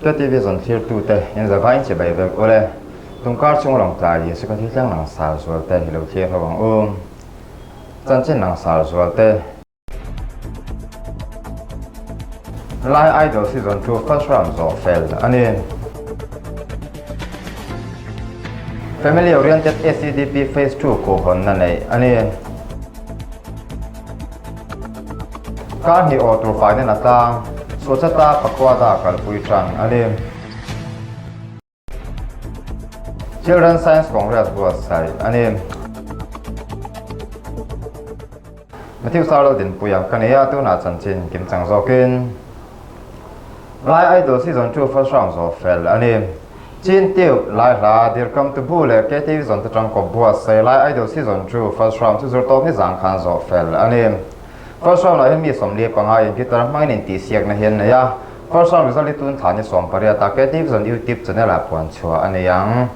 KTV zawn thlirtute in zavaiin chibai vek ule. Tungkar chung lawngtlai Jesuh ka thilthleng langsar zualte hi lo thlir ho ang u. Chanchin langsar zualte. Lai Idol season 2 first round zawh fel a ni. Family Oriented SEDP Phase 2 khuhhawnna neih a ni. Kar hnih aw tur faina tlang, Swachhata Pakhwada kalpui tan a ni. Children Science Congress buatsaih a ni. Matthew Sarlo Dinpuia ka nei a, tunah chanchin kimchang zawkin Lai Idol Season 2 first round zawh fel a ni. Chin Tube, Lai Hla, Dirkam Tubu leh KTV zawn te tangkawp buatsaih Lai Idol Season 2 first round chu zirtawpni zang khan zawh fel a ni. First round ah hian mi 45 in guitar hmangin intihsiakna hi an nei a, First round result hi tun thla ni 18 ah KTV zawn YouTube channel ah puan chhuah a nei ang.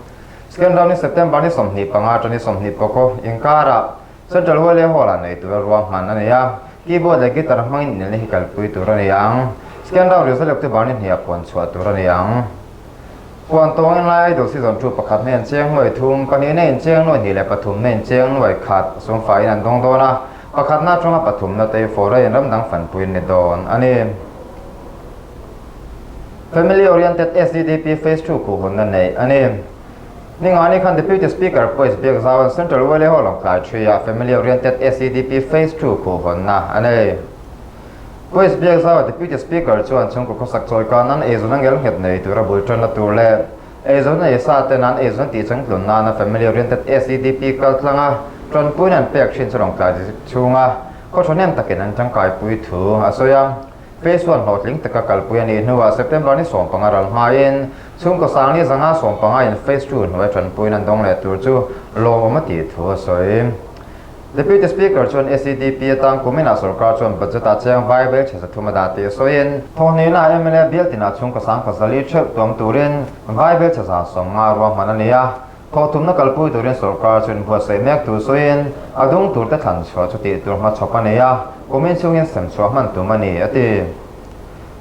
Second round hi September ni 25 atang ni 20 inkarah Central Wale Hall ah nei tura ruahman a nei a, keyboard leh guitar hmangin inelna hi kalpui tur a nei ang. Second round result hi October ni hnih ah puan chhuah tur a nei ang. Puan tawngin Lai Idol Season 2 pakhat na incheng nuai thum, pahnih na incheng nuai hnih leh pathum na incheng nuai khat sumfaiin an dawng dawn a, pakhatna atanga pathumna te foreign ram dang fanpuiin ni dawn a ni. Family Oriented SDDP Phase 2 khuhhawnna neih a ni. Ningani khan Deputy Speaker Poise Biakzauan Central Wale Hall Lawngtlai Ṭhuiah Family Oriented SDDP Phase 2 khuhhawnna a nei. Poise Biakzaua Deputy Speaker chuan chhungkaw khawsak chawi kan an eizawn a ngelnghet nei tura bul ṭanna tur leh eizawn ei sa ten an eizawn tih changtlun nana Family Oriented SEDP kaltlanga ṭanpuiin an pek ṭhin chu Lawngtlai district chhunga khaw ṭhahnem takin an ṭangkaipui thu a sawi a. Phase one hlawhtling taka kalpui a nih hnuah September ni 15 ral hmain chhungkaw sangli zanga 15 in Phase 2 hnuai ṭanpuiin an dawng leh tur chu lawmawm a tih thu a sawi. Deputy Speaker chuan SEDP atang kuminah sorkar chuan budget ah chiang vai vel chhe 300 a dah tih sawiin, thawhhnihna mla bial tinah chhungkaw sangkhat zali theuh tuam turin vai vel chhe 150 ruahman a ni a, thawhthumna kalpui turin sorkar chuan buatsaih mek tur sawiin a dung turte thlan chhuah chu tih tur hmachhawp a nei a, kumin chhungin sem chhuah hman tum a ni, a ti.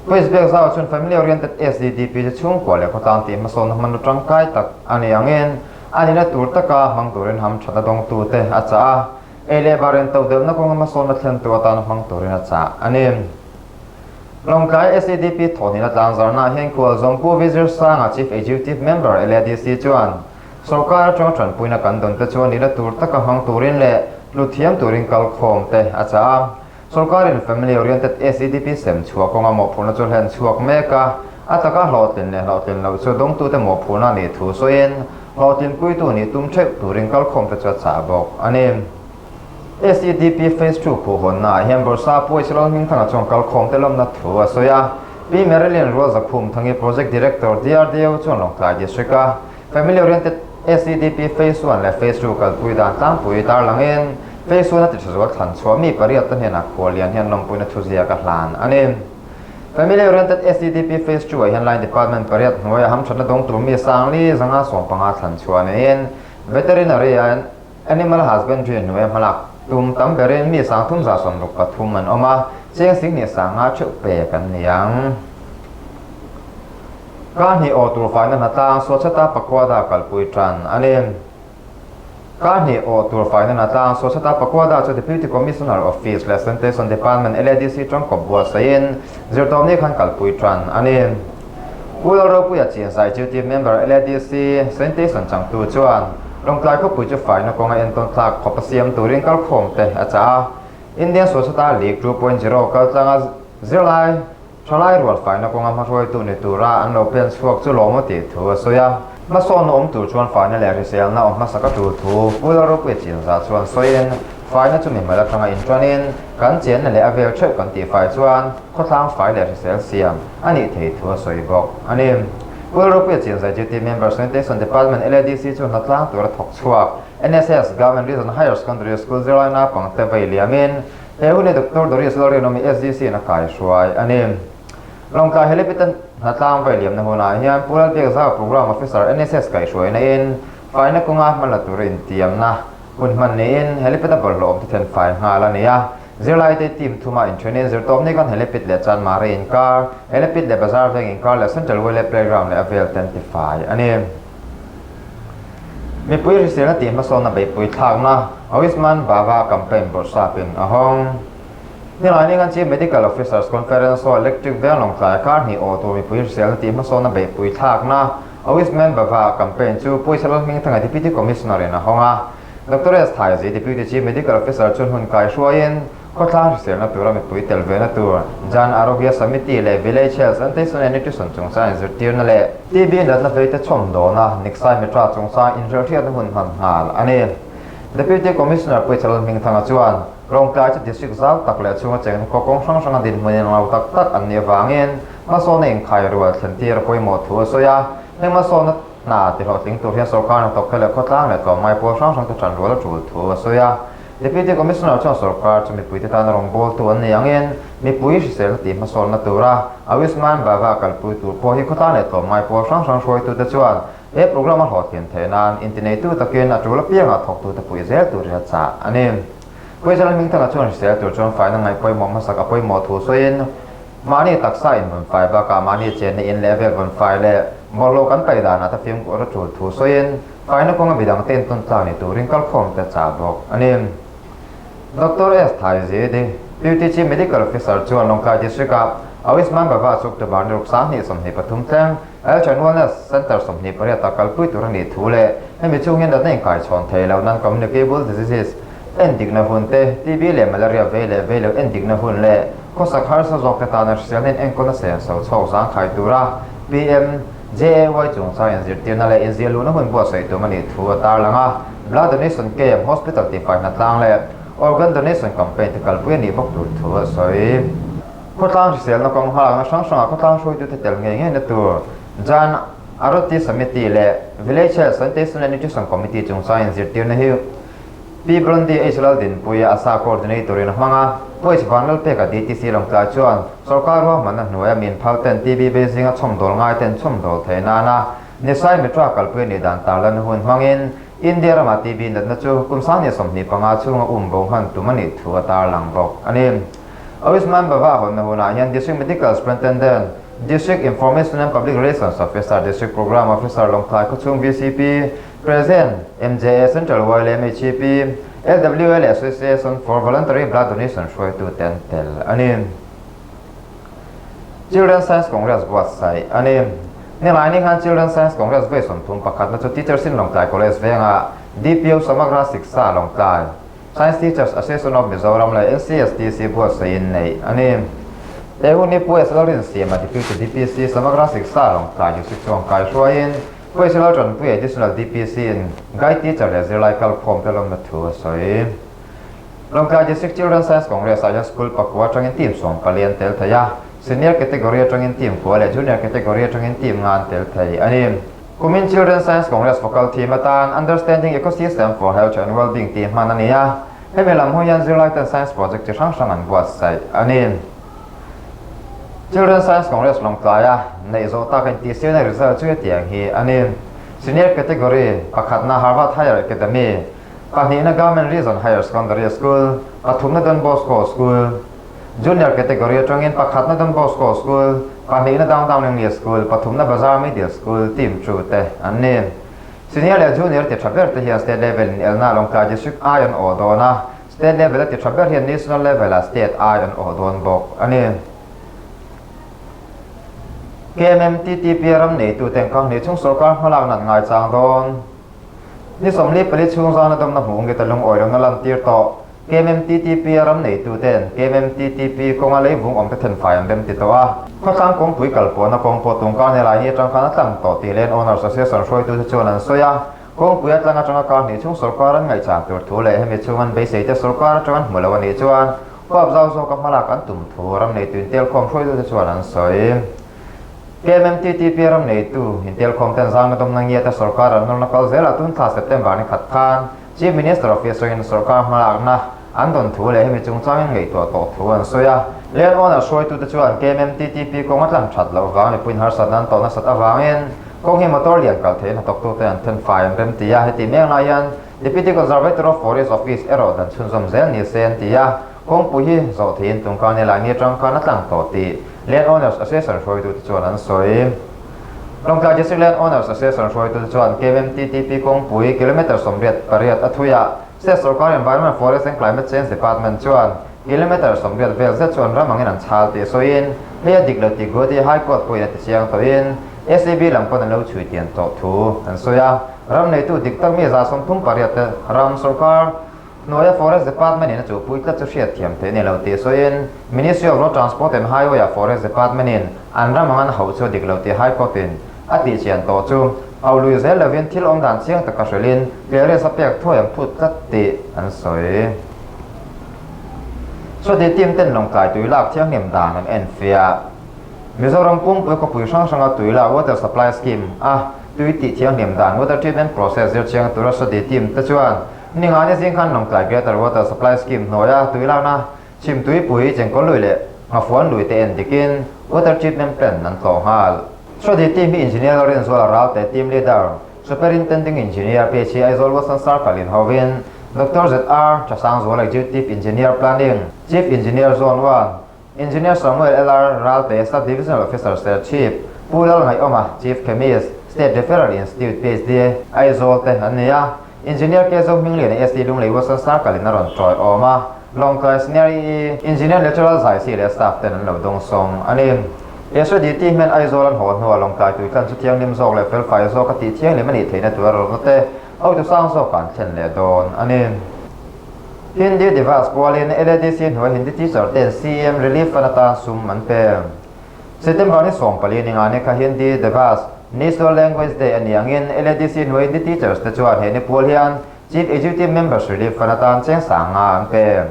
West Biak Zau chuan Family Oriented SDDP chu chhungkua leh khawtlang tih hmasawnna hmanraw tangkai tak a ni angin, A nihna tur taka hmang turin ham thatna dawngtute a chah a, ei leh bar in to deuhna kawnga hmasawnna thlentu atana hmang turin a chah a ni. Lawngtlai SEDP thawhnihna tlangzarnaah hian Khualzawm Pu Vizir Sanga Chief Executive Member LADC chuan sorkar atanga tanpuina kan dawn te chu a nihna tur taka hmang turin leh hluthiam turin kalkhawm te a chah a. Sorkarin Family Oriented SEDP sem chhuah kawnga mawhphurhna chu hlen chhuak mek a, a taka hlawhtlin leh hlawhtlin loh chu dawngtute mawhphurhna a nih thu sawiin hlawhtlinpuitu nih tum theuh turin kalkhawmte chu a chah bawk a ni. SEDP Phase 2 khuhhawnnaah hian Bursa Puaih Lalhmingthanga chuan kalkhawmte lawmna thu a sawi a, Pi Marilyn Rualzakhum Thangi Project Director DRDO chuan Lawngtlai District-a Family Oriented SEDP Phase 1 leh Phase 2 kalpui dan tlangpui tarlangin Phase 1 a titha zual thlan chhuah mi pariat te hnenah khuallian hian lawmpuina thuziak a hlan a ni. Family Oriented SEDP Phase 2 ah hian Line Department pariat hnuaia hamthatna dawng tur mi sangli zanga 15 thlan chhuah niin Veterinary and Animal Husbandry hnuaia hmalak tum tam berin mi 363 an awm a, cheng sing hnih sanga theuh pek an ni ang. Kar hnih aw tur faina hnatlang Swachhata Pakhwada kalpui tan a ni. Kar hnih aw tur faina hnatlang Swachhata Pakhwada chu Deputy Commissioner Office leh Sanitation Department LADC tangkawp buatsaihin zirtawpni khan kalpui tan a ni. Pu Lalropuia Chinzai Duty Member LADC Sanitation changtu chuan Lawngtlai khawpui chu faina kawnga entawn tlak khawp a siam turin kalkhawm te a chah a. Indian Swachhata League 2.0 kaltlanga zirlai Thalai rual faina kawnga hmahruaitu ni tura an lo pen chhuak chu lawm a tih thu a sawi a. Hmasawnna awm tur chuan faina leh hriselna awm hmasa ka tul thu Pu Lalropuia Chinzah chuan sawiin, faina chu mimal atanga inṭanin kan chenna leh a vel theuh kan tih fai chuan khawtlang fai leh hrisel siam a nih thei thu a sawi bawk a ni. Pu Lalropuia Chinzah Duty Member Sanitation Department LADC chu hnatlang tura thawk chhuak NSS Government Region Higher Secondary School zirlai naupangte vei liamin He hun hi Doctor Doris Lalrinawmi SDC in a kaihruai a ni. Lawngtlai Helipad hnatlang vei liamna hunah hian Pu Lalbiakzau Programme Officer NSS kaihruaina in faina kawnga hma la tura intiamna hun hman niin Helipad a bawlhhlawh awm te then fai nghal a ni a. Zirlaite team thuma inṭhenin zirtawpni kan Helipit leh Chanmari inkar, Helipit leh Bazar veng inkar leh Central Wele Playground leh a vel ten tifai a ni. Mipui hriselna tih hmasawnna beihpui thlakna Ayushman Bhava campaign bawrhsapin a hawng. Nilaini kan Chief Medical Officers Conference Hall Electric Veng Lawngtlai kar hnih awh tur mipui hriselna tih hmasawnna beihpui thlakna Ayushman Bhava campaign chu Pawisa Lalhmingthanga Deputy Commissioner in a hawng a. Doctor S. Thaizi, Deputy Chief Medical Officer chuan hun kai hruaiin khawtlang hriselna tura mipui tel vena tur Jan Arogya Samiti leh Village Health Sanitation and Nutrition chungchang inzirtirna leh TB natna veite chhawm dawna Niksai Mitra chungchang inhrilhhriatna hun hman nghal a ni. Deputy Commissioner Puicha Lalhmingthanga chuan Lawngtlai chu District zau tak leh chhunga chengna khaw kawng hrang hranga dinhmun inang lo tak tak an nih avangin hmasawnna inkhai rual thlentir a pawimawh thu a sawi a, heng hmasawnna Hna ti hlawhtling tur hian sorkar hnathawk te leh khawtlang leh tlawmngai pawl hrang hrang te ṭan rual a ṭul thu a sawi a. Deputy Commissioner chuan sorkar chu mipuite tana rawngbawltu an nei angin mipui hriselna tih hmasawnna tura Ayushman Bhava kalpui tur pawh hi khawtlang leh tlawmngai pawl hrang hrang hruaitute chuan he programme a hlawhtlin theih nan intineitu takin a ṭul apiangah thawktute puih zel turin a chah a ni. Puizal Hmingthanga chuan hrisel tur chuan faina ngaih pawimawh hmasak a pawimawh thu sawiin, Mahni taksa in vawn fai bakah mahni chenna in leh vel vawn fai leh bawlhhlawh kan paih danah te fimkhur a tul thu sawiin faina kawnga midang te intawn tlak ni turin kalkhawm te chah bawk a ni. Doctor S. Thaizi, Deputy Chief Medical Officer chuan Lawngtlai District-ah Ayushman Bhava Sukta Barni ruk 2023 thleng Health and Wellness Centre 28 ah kalpui tur a nih thu leh hemi chhung hian natna inkaichhawn thei lo non-communicable diseases Endikna hun te, TB leh malaria vei leh vei lo endikna hun leh khawsak harsa zawk te tana hriselna in enkawlna senso chhawk zangkhai tura PMJAY chungchang inzirtirna leh inziahluhna hun buatsaih tum a nih thu a tarlang a. Blood Donation Camp, Hospital tihfai hnatlang leh Organ Donation Campaign te kalpui a nih bawk tur thu a sawi. Khawtlang hriselna kawng hmalakna hrang hrangah khawtlang hruaitute tel ngei ngeina tur Jan Aroti Samiti leh Village Health Sanitation and Nutrition Committee chungchang inzirtirna hi Pi Blondie H. Laldinpuia a sa coordinator in a hmang a, Voice Vanlalpeka DTC Lawngtlai chuan sorkar ruahmanna hnuaia min phal ten TB bei zinga chhawmdawl ngai ten chhawmdawl theih nana Nisai Mitra kalpui nih dan tarlanna hun hmangin India rama TB natna chu kum 2025 chhunga um bo hman tum a nih thu a tarlang bawk a ni. Ayushman Bhava hawnna hunah hian District Medical Superintendent, District Information and Public Relations Officer, District Programme Officer Lawngtlai khawchhung VCP, Present, MJA Central YLMHEP, LWA leh Association for Voluntary Blood Donation hruaitute an tel a ni. Children Science Congress buatsaih a ni. Nilaini khan Children Science Congress vawi 30 pakhatna chu Teachers in Lawngtlai College vengah DPO Samagra Shiksha Lawngtlai, Science Teachers Association of Mizoram leh NCSTC buatsaihin neih a ni. He hun hi Pu S. Lalrinsiama Deputy DPC Samagra Shiksha Lawngtlai District chuan kaihruaiin Pawisa Laltanpui Additional DPC in Guide Teacher leh zirlai kalkhawm te lawmna thu a sawi. Lawngtlai District Children Science Congress ah hian school pakua atangin team 14 an tel thei a, Senior category atangin team kua leh Junior category atangin team nga an tel thei a ni. Kumin Children Science Congress focal theme atan Understanding Ecosystem for Health and Wellbeing tih hman a ni a, hemi lam hawi hian zirlai ten science project chi hrang hrang an buatsaih a ni. Children Science Congress Lawngtlaia neih zawh tak intihsiakna result chu hetiang hi a ni. Senior Category, pakhatna Harvard Higher Academy, pahnihna Government Reason Higher Secondary School, pathumna Don Bosco School. Junior Category atangin pakhatna Don Bosco School, pahnihna Downtown English School, pathumna Bazar Middle School team chu te an ni. Senior leh Junior ti tha ber te hian State level in elna Lawngtlai District ai an awh dawn a, State level a ti tha ber hian National level ah State ai an awh dawn bawk a ni. KMMTTP ram neituten kang hnih chung sorkar hmalak nat ngaichang dawn. Ni 44 chhung zana dawmna hmuh ngeta lungawi lohna lantir tawh. KMMTTP ram neituten KMMTTP kawnga leivung awmte thenfai an rem ti tawh a. Khawthlang kawngpui kalpawhna kawng pawh tungkar ni lai hi atang khan a tlang tawh tih Land Owners Association hruaitute chuan an sawi a. Kawngpui a tlang atanga kar hnih chhung sorkar an ngaihchang tur thu leh hemi chhung an beisei te sorkar atang an hmu lo a nih chuan huap zau zawka hmalak an tum thu ram neitu intelkhawm hruaitute chuan an sawi. KMMTTP ram neitu intelkhawm ten zangna dawmna ngiata sorkar an nawrna kal zelah tun thla September ni khat khan Chief Minister Office atangin sorkar hmalakna an dawn thu leh hemi chungchangin ngaihtuah tawh thu an sawi a. Land owner hruaitute chuan KMMTTP kawng a tlang that loh vang mipuiin harsatna an tawh nasat avangin kawng hi motor lian kal theihin hnathawktute an then fai an rem ti a. Heti mek lai hian Deputy Conservator of Forest Office erawh dan chhunzawm zel ni se an ti a. Kawngpui hi zawh theiin tungkar ni lai ni atang khan a tlang tawh tih Land Owners Association hruaitute chuan an sawi. Lawngtlai District Land Owners Association hruaitute chuan KMTTP kawngpui kilometre 88 a thui a, State sorkar Environment, Forest and Climate Change Department chuan kilometre 80 vel zet chuan ram angin an chhal tih sawiin hei a dik lo tih Guwahati High Court pawhin a ti chiang tawhin SEB lam pawn an lo chhui tian tawh thu an sawi a. Ram neitu dik tak mi 38 te ram sorkar Hnuaia Forest Department in a chuhpui tlat chu hriatthiam theih a ni lo tih sawiin Ministry of Road Transport and Highway ah Forest Department in an ram ang an hauh chu a dik lo tih High Court in a tihchian tawh chu au lui zel lovin thil awm dan chiang taka hrilhin clearance a pek thuai an phut tlat tih an sawi. Chuti team ten Lawngtlai tui lak thianghlim dan an enfiah. Mizoram pumpui khawpui hrang hranga tui lak Water Supply Scheme a tui tih thianghlim dan Water Treatment Process zir chiang tura Sodi team te chuan Ningani zing khan Lawngtlai Greater Water Supply Scheme hnuaia tui lakna chhim tuipui Chengkawl lui leh Nghafuan lui te en dikin Water Treatment Plant an tlawh nghal. Sodi team hi Engineer Lalrinzuala Ralte Team Leader, Superintending Engineer PHE Aizawl Western Circle in hovin Doctor ZR Thasangzuala Executive Engineer Planning, Chief Engineer Zone 1, Engineer Samuel LR Ralte Sub Divisional Officer Serchhip, Pu Lalngaihawma Chief Chemist, State Referral Institute PhD, Aizawl te an ni a. Engineer K Zohmingliana SD Lunglei Western Circle in a rawn tawi awm a, Lawngtlai Senior ii Engineer Lateral Zaisi leh staff ten an lo dawngsawng a ni. SOD team hian Aizawl an haw hnuah Lawngtlai tuitlan chu thianghlim zawk leh felfai zawk a tih thianghlim a nih theihna tur a rawtna te hotu sang zawkah an thlen leh dawn a ni. Hindi Divas pualin LADC hnuai Hindi teacher ten CM Relief Fund atan sum an pe. September ni 14 ni ngani kha Hindi Divas, National Language Day a ni angin LADC hnuai Hindi teachers te chuan he ni pual hian Chief Executive Members Relief Fund atan cheng sanga an pe.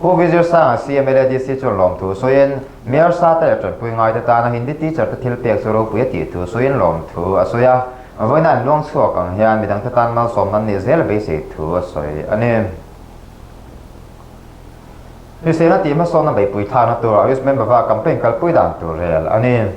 Pu Vizir Sanga CM LADC chuan lawmthu sawiin Mayor sa te leh tanpui ngai te tana Hindi teacher te thil pek chu ropui a tih thu sawiin lawmthu a sawi a. Vawiin an luang chhuak ang hian midangte tan malsawmna an nih zel beisei thu a sawi a ni. Hriselna tih hmasawnna beihpui thlakna tur Ayushman Baba campaign kalpui dan tur rel a ni.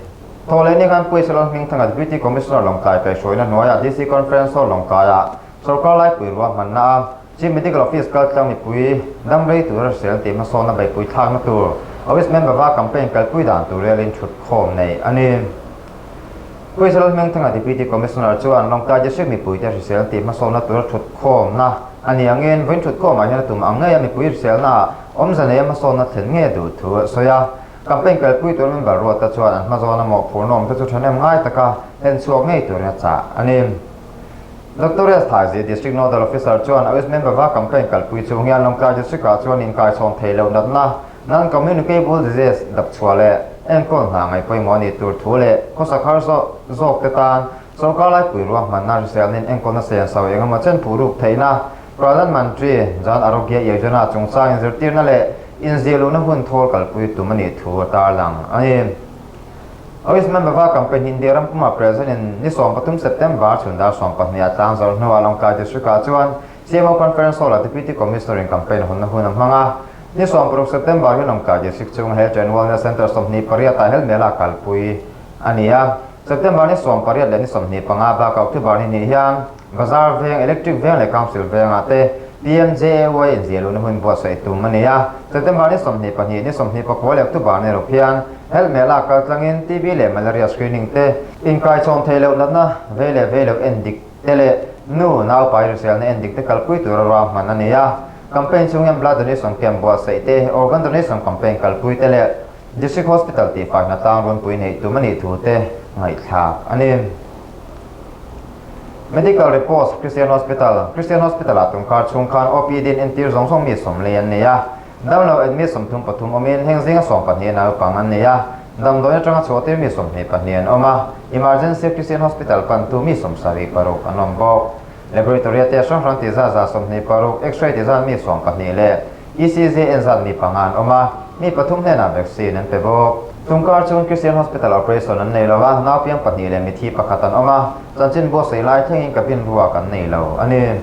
Thawhlehni khan Puai Salon Hmingthanga Deputy Commissioner Lawngtlai kaihhruaina hnuaiah DC Conference Hall Lawngtlaiah sawrkar laipui ruahmanna a Chief Medical Office kaltlang mipui dam rei tura hrisel tih hmasawnna beihpui thlakna tur Ayushman Baba campaign kalpui dan tur relin thutkhawm neih a ni. Puai Salon Hmingthanga Deputy Commissioner chuan Lawngtlai District mipuite hrisel tih hmasawnna tura thutkhawmna a ni angin vawiin thutkhawmah hian a tum ang ngei a mipui hriselnaah awmze neia hmasawnna thlen ngei a duh thu a sawi a. Campaign kalpui tur member ruatta chuan an hmazawna mawhphurhnawm te chu thahnem ngai taka hlen chhuak ngei turin a chah a ni. Doctor S. Thaizi, District Nodal Officer chuan Ayushman Baba campaign kalpui chung hian Lawngtlai District-ah chuan inkaichhawn thei loh natna, Non-Communicable Disease, dapchhuah leh enkawl hna ngaih pawimawh a nih tur thu leh khawsak har zawk te tan Sorkar laipui ruahmanna hriselnin enkawlna senso eng emaw chen phuh ruk theihna Pradhan Mantri Jan Arogya Yojana chungchang inzirtirna leh inziahluhna hun thawl kalpui tum a nih thu a tarlang a ni. Ayushman Baba campaign India ram pumah President in ni 13 September chhun dar 12 ah tlang zawrh hnuah Lawngtlai District ah chuan CMO Conference Hall ah Deputy Commissioner in campaign hawnna hun a hmang a. Ni 16 September hian Lawngtlai District chhunga Health and Wellness Centre 28 ah Health Mela kalpui a ni a. September ni 18 leh ni 25 bakah October ni hnih hian Bazar veng, Electric veng leh Council vengah te PMJAY inziahluhna hun buatsaih tum a ni a. September ni 22, ni 29 leh October ni ruk hian Health Mela kal tlangin TB leh Malaria screening te, inkaichhawn theih loh natna vei leh vei loh en dik te leh nu naupai hriselna en dik te kalpui tura ruahman a ni a. Campaign chhung hian Blood Donation Camp buatsaih te, Organ Donation Campaign kalpui te leh District Hospital tihfai hnatlang runpui neih tum a nih thu te ngaihthlak a ni. Medical Reports Christian Hospital Christian Hospital ah tungkar chhung khan OPD in entir zawng zawng mi 40 an nei a, damlo admit 33 awmin heng zinga 12 naupang an nei a, damdawi atanga chhuahtir mi 22 an awm a, Emergency Christian Hospital pantu mi 76 an awm bawk. Laboratory a test hrang hrang tih zat zat 26, X-ray tih zat mi 12 leh ECG en zat mi panga an awm a, mi pathum hnenah vaccine an pe bawk. Tungkar chuan Christian Hospital operation an nei lo a, naupiang pahnih leh mithi pakhat an awm a, chanchin buatsaih lai thlengin cabin ruak an nei lo a ni.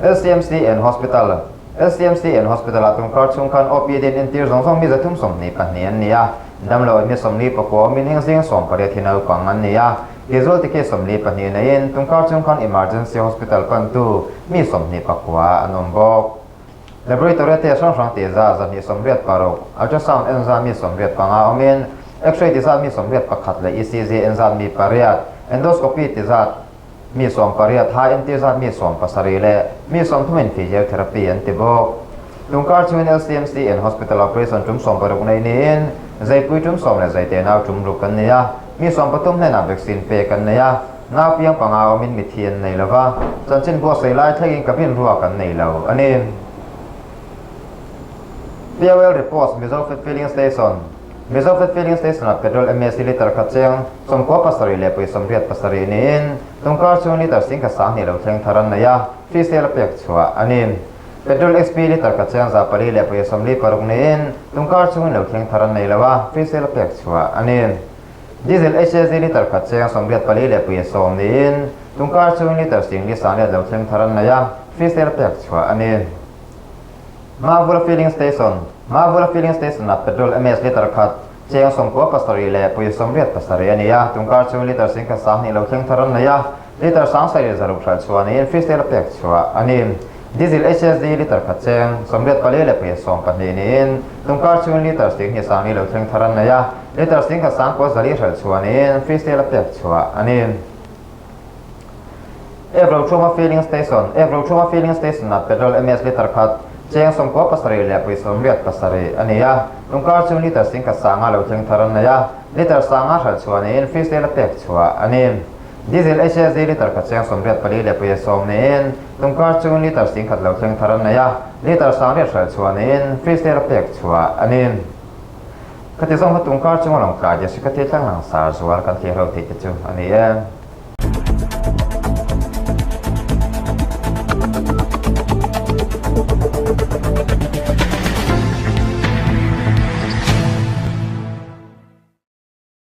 LCMC and Hospital LCMC and Hospital-ah tungkar chhung khan OPD an entir zawng zawng mi 322 an ni a, damlo mi 49 awmin heng zing 18 hi naupang an ni a. Casualty case 42 neiin tungkar chhung khan Emergency Hospital pantu mi 29 an awm bawk. Laboratory test hrang hrang tih zat 286, ultrasound en zat mi 85 awmin, X-ray ti zat mi 81 leh ECG en zat mi pariat, endoscopy ti zat mi 18, high entir zat mi 70 leh mi 30 in physiotherapy an ti bawk. Tungkar chungin LCMC in hospital operation tum 60 nei niin, zeipui tum sawm leh zeite nau tum ruk an nei a, mi 13 hnenah vaccine pek an nei a, nau piang panga awmin mithi an nei lova, chanchin buatsaih lai thlengin cabin ruak an nei lo a ni. Fuel Reports Mizo Fat Filling Station Mizo Fat Filling Station ah petrol MAC litre khat cheng 97.87 niin tungkar chhung litre 10,2 lo thleng thar an nei a, free sale a pek chhuah a ni. Petrol XP litre khat cheng 446 niin tungkar chhungin lo thleng thar an nei lo a, free sale a pek chhuah a ni. Diesel HAZ litre khat cheng 84.10 niin tungkar chhungin litre 4,000 lo thleng thar an nei a, free sale a pek chhuah a ni. Mavula Filling Station, Mavula Filling Station-ah petrol MS litre khat cheng 97.87 a ni a, tungkar chu litre 12 lo thleng thar an nei a, litre 7,600 hralh chhuah niin free sale a pek chhuah a ni. Diesel HSD litre khat cheng 84.12 niin tungkar chu litre 2,000 lo thleng thar an nei a, litre 1,940 hralh chhuah niin free sale a pek chhuah a ni. Evrochhuma Filling Station, Evrochhuma Filling Station-ah petrol MS litre khat cheng 97.87 a ni a, tungkar chu litre 10,000 lo thleng thar an nei a, litre 5 hralh chhuah niin free sale a pek chhuah a ni. Diesel HSD litre khat cheng 84.10 niin tungkar chu litre 10,000 lo thleng thar an nei a, litre 8 hralh chhuah niin free sale a pek chhuah a ni. Khati zawng kha tungkar chunga lawngtlai Jessica Thiltlang langsar zual kan thlir ho tih te chu a ni e.